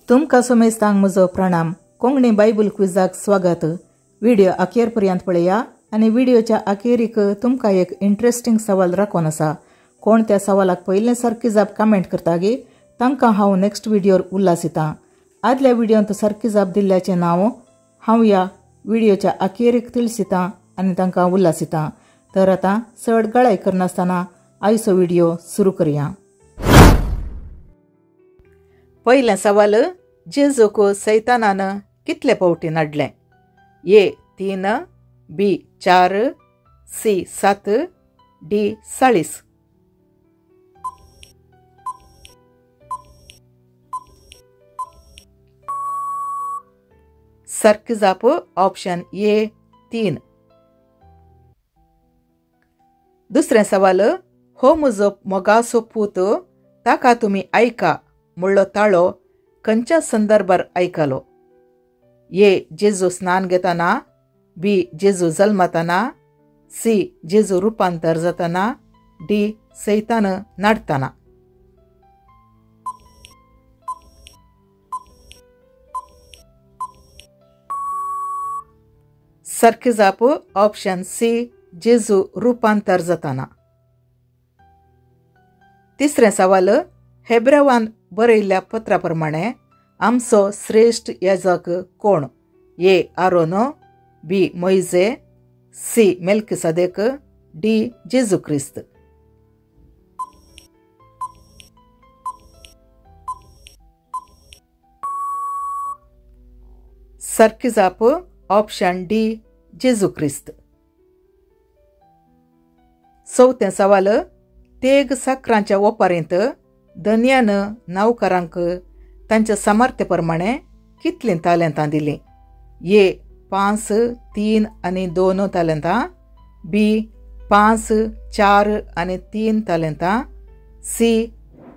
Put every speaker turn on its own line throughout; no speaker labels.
तुमकां समेस्तांक म्हजो प्रणाम. कोंकणी बायबल क्विजाक स्वागत. व्हिडिओ अखेर पर्यंत पळया आनी व्हिडिओच्या अखेरीक तुमकां एक इंट्रस्टिंग सवाल राखून आसा. कोण त्या सवालाक पयलें सारकी जाप कमेंट करता गे तांकां हांव नेक्स्ट व्हिडिओर उल्हासितां. आदल्या व्हिडियोंत सारकी जाप दिल्ल्याचें नांव हांव ह्या व्हिडिओच्या अखेरीक तिळसितां आनी तांकां उल्हासितां. तर आतां चड गळाय करनासतना आयचो व्हिडिओ सुरू करया. पयलें सवाल, जेजूक सैतानान कितले पावटी नाडलें? ए 3, बी 4, सी 7, डी 40. सारकी जाप ऑप्शन ए 3. दुसरें सवाल, हो म्हजो मोगाचो पूत ताका तुमी आयका म्हणलो ताळो खंयच्या संदर्भार आयकलो? ए जेजू स्नान घेतना, बी जेजू जल्मतना, सी जेजू रुपांतर जातना, डी सैतान नाडतना. सारकी जाप ऑप्शन सी जेजू रुपांतर जातना. तिसरें सवाल, हेब्रेवान बरयल्ल्या पत्रा प्रमाणे आमचो श्रेश्ठ याजक कोण? ए आरोनो, बी मोयजे, सी मेल्किसादेक, डी जेजू क्रिस्त. सारकी जाप ऑप्शन डी जेजू क्रिस्त. चवथें सवाल, तेग साकरांच्या ओपारींत धनयान नावकारांक तांच्या सामर्थ्य प्रमाणे कितलीं तालेंतां दिलीं? ए 5, 3 आनी 2 तालेंतां, बी 5, 4 आनी 3 तालेंतां, सी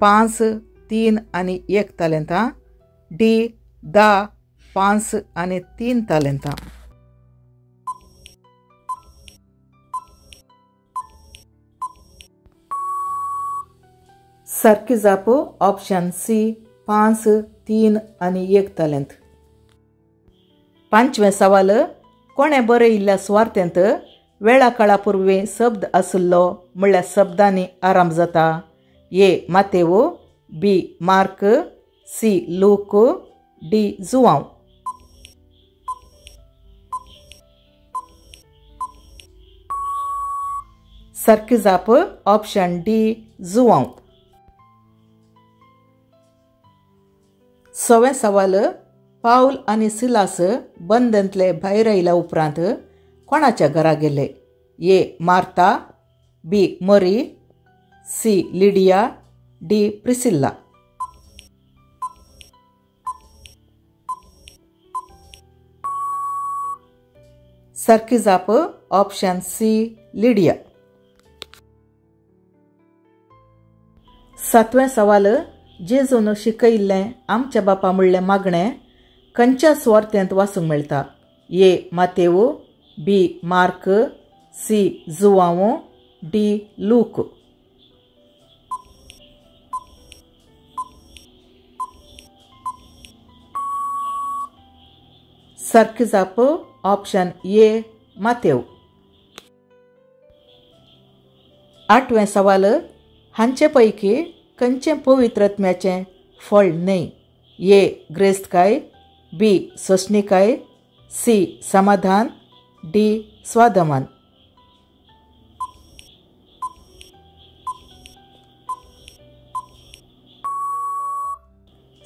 5, 3 आनी 1 तालेंतां, डी 10, 5 आनी 3 तालेंतां. सारकी जाप ऑप्शन सी 5, 3 आनी 1 तालेंत. पांचवें सवाल, कोणें बरयिल्ल्या सुवार्थेंत वेळा काळा पुर्वी शब्द आशिल्लो म्हणल्यार शब्दांनी आराम जाता? ए मातेव, B Mark, C Luke, D जुआंव. सारकी जाप ऑप्शन डी जुआंव. सवें सवाल, पावल आनी सिलास बंदंतले भायर आयल्या उपरांत कोणाच्या घरा गेले? ए मार्ता, बी मरी, सी लिडिया, डी प्रिसिल्ला. सारकी जाप ऑप्शन सी लिडिया. सातवें सवाल, जेजून शिकयिल्लें आमच्या बापा म्हणलें मागणें खंयच्या सुवार्थेंत वाचूंक मेळटा? ए मातेव, बी मार्क, सी जुआंव, डी लूक. सारकी जाप ऑप्शन ए मातेव. आठवें सवाल, हांचे पैकी खंयचें पवित्र आत्म्याचें फळ न्हय? ए ग्रेस्तकाय, बी सोंसणीकाय, सी समाधान, डी स्वादमान.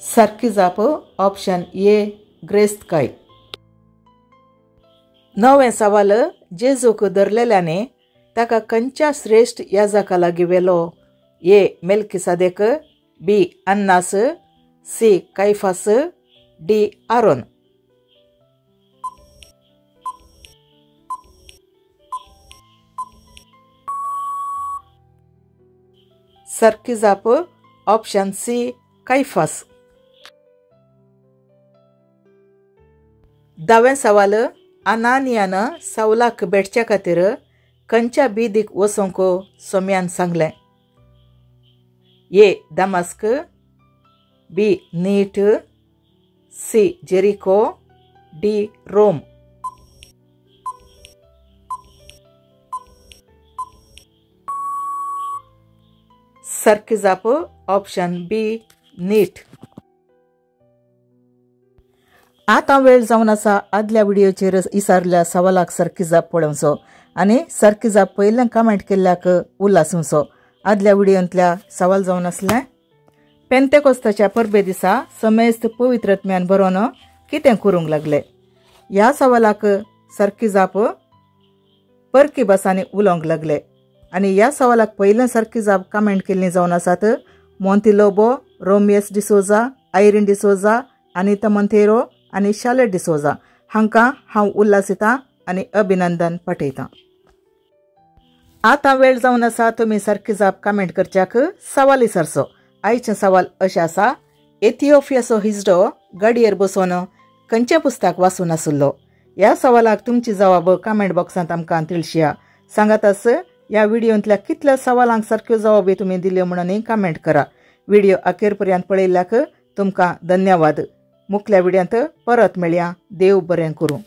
सारकी जाप ऑप्शन ए ग्रेस्तकाय. णवें सवाल, जेजूक धरलेल्याने ताका खंयच्या श्रेश्ठ याजका लागीं व्हेलो? ए मेल्किसादेक, बी अन्नास, सी कायफास, डी आरोन. सारकी जाप ऑप्शन सी कायफास. धावें सवाल, अनानियान सावलाक भेटच्या खातीर खंयच्या बिदीक वचूंक सोम्यान सांगलें? ए दमस्क, बी नीट, C Jericho, D Rome. सारकी जाप ऑप्शन बी नीट. आतां वेळ जावन आसा आदल्या व्हिडियोचेर इसारल्या सवालाक सारकी जाप पळोवचो आनी सारकी जाप पयलें कमेंट केल्ल्याक उल्हास. आदल्या व्हिडियोंतल्या सवाल जावन आसलें, पेंतेकोस्ताच्या परबे दिसा समेस्त पवित्रत्म्यान बरोवन कितें करूंक लागले? ह्या सवालाक सारकी जाप परकी भासांनी उलोवंक लागले. आनी ह्या सवालाक पयलें सारकी जाप कमेंट केल्ली जावन आसात मोंती लोबो, रोमियस डिसोजा, आयरीन डिसोजा, अनिता मंतेरो आनी शालेट डिसोजा हांकां हांव उल्हास दिता आनी अभिनंदन पाठयतां. आतां वेळ जावन आसा तुमी सारकी जाप कमेंट करच्याक सवाल विचारचो. आयचें सवाल अशें आसा, एथिओपियाचो हिजडो गाडयेर बसोवन खंयचें पुस्तक वाचून आशिल्लो? ह्या सवालाक तुमची जवाब कमेंट बॉक्सांत आमकां तिळशिया. सांगात आस ह्या व्हिडियोंतल्या कितल्या सवालांक सारक्यो जवाबी तुमी दिल्यो म्हणून कमेंट करा. व्हिडियो अखेर पर्यंत पळयल्ल्याक तुमकां धन्यवाद. मुखल्या व्हिडियोंत परत मेळया. देव बरें करूं.